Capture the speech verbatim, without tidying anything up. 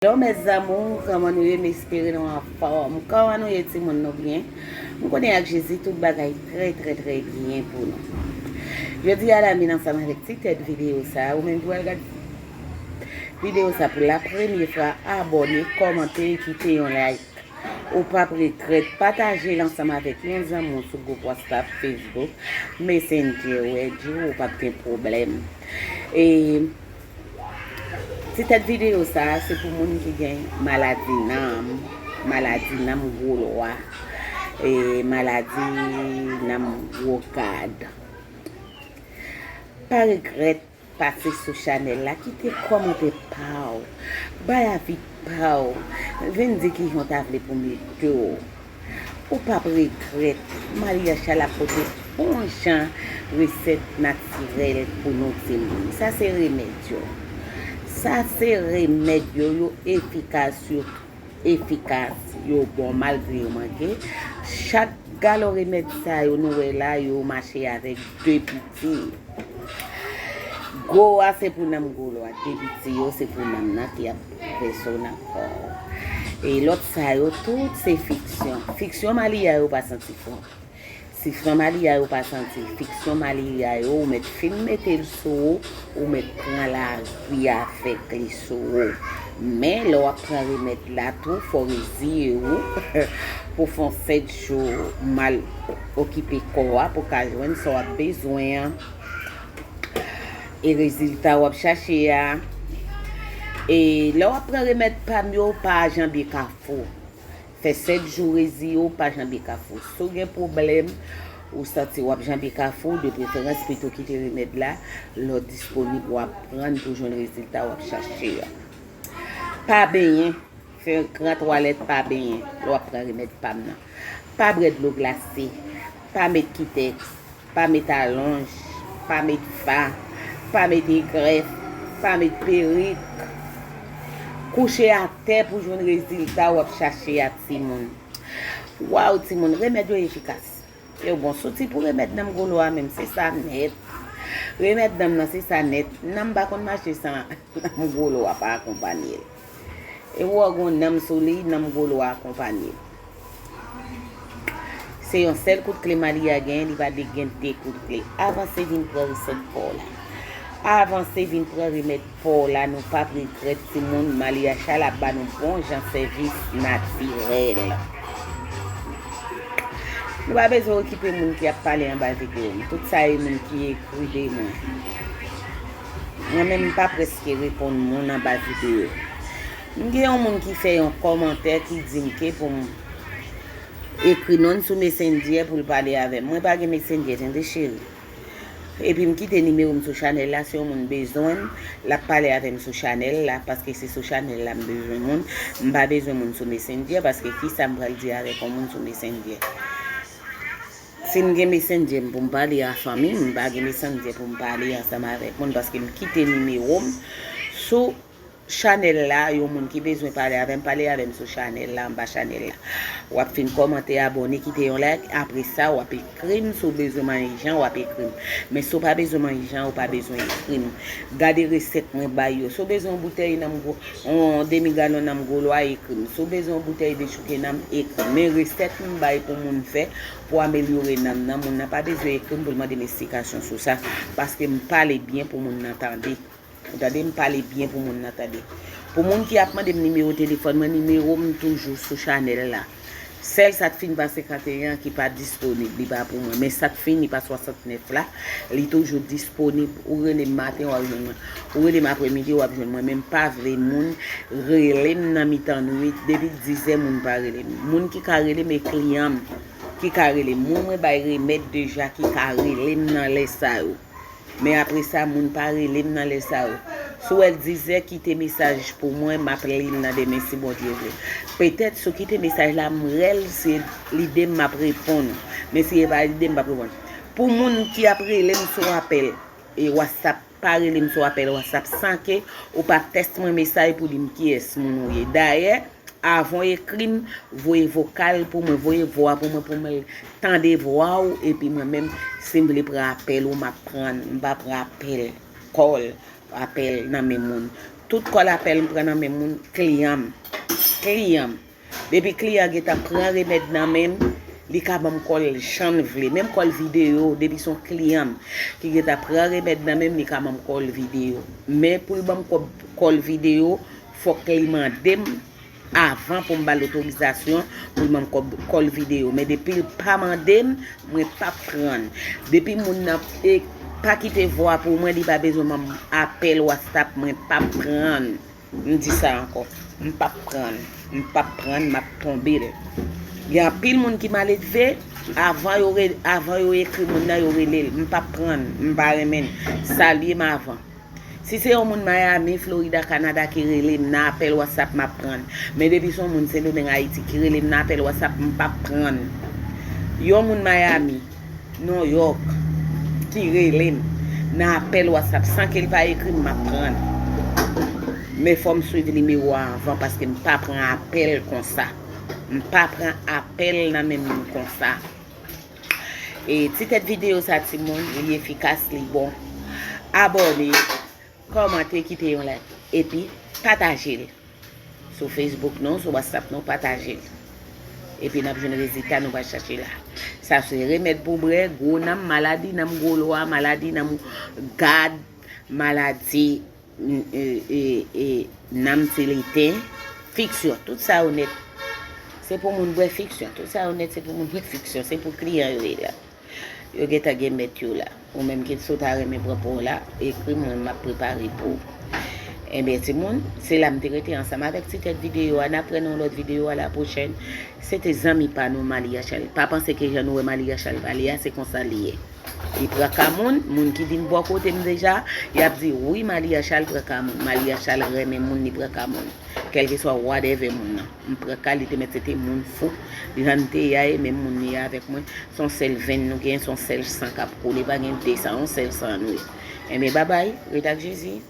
Hello mes amours, kòman nou ye? M espere nou anfòm. Kòman nou ye timoun, nou byen? M konnen ak Jezi tout bagay trè trè trè byen pou nou. Jodi a la m vin ansanm avèk ti tèt videyo sa a. Ou menm ki pral gad videyo sa pou la premye fwa, abòne, kòmante e kite yon like. Ou p ap regrèt. Pataje l ansanm avèk yon zanmi w sou gwoup WhatsApp, Facebook, Messenger, ou wè di ou p ap gen pwoblèm. E Ti tèt videyo sa a se pou moun ki gen maladi nanm, maladi nanm gwo lwa, e maladi nanm gwo gad. Pa regrèt pase sou chanèl la, kite kòmantè pa w, bay avi pa w, vin di kijan w ta vle pou m ede w. Ou p ap regrèt, Maria Chala pote bon jan resèt natirèl pou nou timoun. Sa se remèd yo. Sa se remèd yo, yo efikas, yo efikas, yo bon malgre yo manke. Chak galon remèd sa yo nou wè la, yo mache avèk de piti. Gwo a se pou nanm gwo lwa, de piti yo se pou nanm nan ki ap vèse w nan kò w. E lòt sa yo tout se fiksyon. Fiksyon Malia yo pa santi fò. Fiksyon Malia yo pa santi. Fiksyon Malia yo, ou mèt fin mete l sou ou, ou mèt pran lavi avèk li sou ou. Men lè w ap pran remèd la tou, fò w reziye w pou fè yon sèt jou mal okipe kò a pou w ka jwenn sa w ap bezwen an. E rezilta w ap chache a. E lè w ap pran remèd pa m yo, pa janbe kafou. Fè sèt jou reziye w, pa janbe kafou. Si w gen pwoblèm, ou santi w ap janbe kafou, de preferans pito kite remèd la, lè w disponib w ap pran l pou jwenn rezilta w ap chache a. Pa benyen, fè yon gran twalèt, pa benyen lè w ap pran remèd pa m nan. Pa bwè dlo glase, pa met kitèks, pa met alonj, pa met fa, pa met egrèf, pa met perik. Kouche atè pou jwenn rezilta w ap chache a, timoun. Waw, timoun, remèd yo efikas. Yo bon, soti pou remèd nanm gwo lwa menm, se sa nèt. Remèd nanm nan, se sa nèt. Nanm pa konn mache san nanm gwo lwa pa akonpanye l. E w gon nanm sou li, nanm gwo lwa akonpanye l. Se yon sèl kout kle Malia genyen, li pa dwe gen de kout kle. Avanse vin pran resèt pa w la. Avanse vin pran remèd pa w la, nou p ap regrèt timoun, Malia Chala ap ba nou bon jan sèvis natirèl. Nou pa bezwen okipe moun ki ap pale anba videyo m. Tout sa e moun ki ekri de mwen. Mwen menm m pa prèske reponn moun anba videyo. M gen yon moun ki fè yon kòmantè ki di m ke pou m ekri non l sou Messenger pou l pale avè m. Mwen pa gen Messenger, tande cheri. Epi m kite nimewo m sou chanèl la, si yon moun bezwen m, l ap pale avè m sou chanèl la, paske se sou chanèl la m bezwen moun. M pa bezwen moun sou Messenger, paske kisa m pral di avèk yon moun sou Messenger? Si m gen Messenger m pou m pale a fanmi m, m pa gen Messenger pou m pale ansanm avèk moun, paske m kite nimewo m sou chanèl la, yon moun ki bezwen pale avè m, pale avè m sou chanèl la, anba chanèl la. W ap fin kòmante, abòne, kite yon like, apre sa, w ap ekri m, si w bezwen m an ijan, w ap ekri m. Men si w pa bezwen m an ijan, ou pa bezwen ekri m. Gade resèt mwen bay yo. Si w bezwen yon boutèy nanm gwo, yon demi galon nanm gwo lwa, ekri m. Si w bezwen yon boutèy dechouke nanm, ekri m. Men resèt m bay pou moun fè, pou amelyore nanm nan, moun nan pa bezwen ekri m pou l mande m esplikasyon sou sa, paske m pale byen pou moun nan tande. Ou tande, m pale byen pou moun nan tande. Pou moun ki ap mande m nimewo telefòn mwen, nimewo m toujou sou chanèl la. Sèl sa k fin pa senkanteyen an ki pa disponib, li pa pou mwen. Men sa k fini pa swasantnèf la, li toujou disponib. Ou rele m maten, w ap jwenn mwen. Ou rele m apremidi, w ap jwenn mwen. Men m pa vle moun rele m nan mitan nwit. Depi dizè, moun pa rele m. Moun ki ka rele m, e kliyan m ki ka rele m. Moun mwen bay remèd deja ki ka rele m nan lè sa yo. Men apre sa, moun pa rele m nan lè sa yo. Si w wè l dizè, kite mesaj pou mwen, m ap li l nan demen si Bondye vle. Petèt, si w kite mesaj la, m wè l, se lide m, m ap reponn ou. Men si e pa lide m, m p ap reponn. Pou moun ki ap rele m sou apèl, e WhatsApp, pa rele m sou apèl WhatsApp san ke ou pa tèks mwen mesaj pou di m kiyès moun ou ye. Dayè, avan w ekri m, voye vokal pou mwen, voye vwa pou mwen, pou mwen tande vwa w, epi mwen menm, si m vle pran apèl ou, m ap pran l. M pa pran apèl, call, apèl nan men moun. Tout kòl apèl m pran nan men moun, kliyan m. Kliyan m. Depi kliyan gentan pran remèd nan men m, li ka ban m kòl jan l vle. Menm kòl videyo, depi se yon kliyan m ki gentan pran remèd nan men m, li ka ban m kòl videyo. Men pou l ban m kòb, kòl videyo, fòk li mande m avan pou m ba l otorizasyon pou l ban m kòb, kòl videyo. Men depi l pa mande m, mwen p ap pran l. Depi moun nan e, pa kite vwa pou mwen, li pa bezwen ban m apèl WhatsApp, mwen p ap pran l. M di sa ankò, m p ap pran l. M p ap pran l, m ap tonbe l. Gen anpil moun ki maledve, avan yo re, avan yo ekri moun nan, yo rele l. M p ap pran l, m pa renmen l. Salye m avan. Si se yon moun Miami, Florida, Canada ki rele m nan apèl WhatsApp, m ap pran l. Men depi se yon moun Sendomeng, Ayiti ki rele m nan apèl WhatsApp, m p ap pran l. Yon moun Miami, New York, ki rele m nan apèl WhatsApp san ke l pa ekri m, m ap pran l. Men fò m swiv nimewo a anvan paske m pa pran apèl konsa. M pa pran apèl nan men moun konsa. E ti tèt videyo sa timoun, li efikas, li bon. Abòne, kòmante, kite yon like. Epi, pataje l. Sou Facebook nou, sou WhatsApp nou, pataje l. Epi n ap jwenn rezilta nou pa chache la. Sa se remèd pou brè, gwo nanm, maladi nanm gwo lwa, maladi nanm gad, maladi, mm, e, e, e, nanm tiliten, fiksyon, tout sa yo nèt. Se pou moun bwè fiksyon, tout sa yo nèt se pou moun bwè fiksyon, se pou kliyan yo ye la. Yo gentan gen mèt yo la. Ou menm ki sot a renmen pran pa w la, ekri mwen, m ap prepare pou ou. Enben, timoun, se la m te rete ansanm avèk ti tèt videyo a. N ap wè nan yon lòt videyo a la pwochèn. Se te zanmi pa nou, Malia Charles. Pa panse ke jan nou wè Malia Charles pale a, se konsa li ye. Li pran ka moun, moun ki vin bò kote m deja, y ap di, "Wi, Malia Charles pran ka moun. Malia Charles renmen moun, li pran ka moun." Kèlkeswa whatever moun nan. M pran ka, li te mèt se te moun fou. Jan n te ye a, e menm moun li ye avèk mwen. Se yon sèl venn nou genyen, se yon sèl san k ap koule, pa gen de san, yon sèl san nou ye. Enben, babay, ret ak Jezi.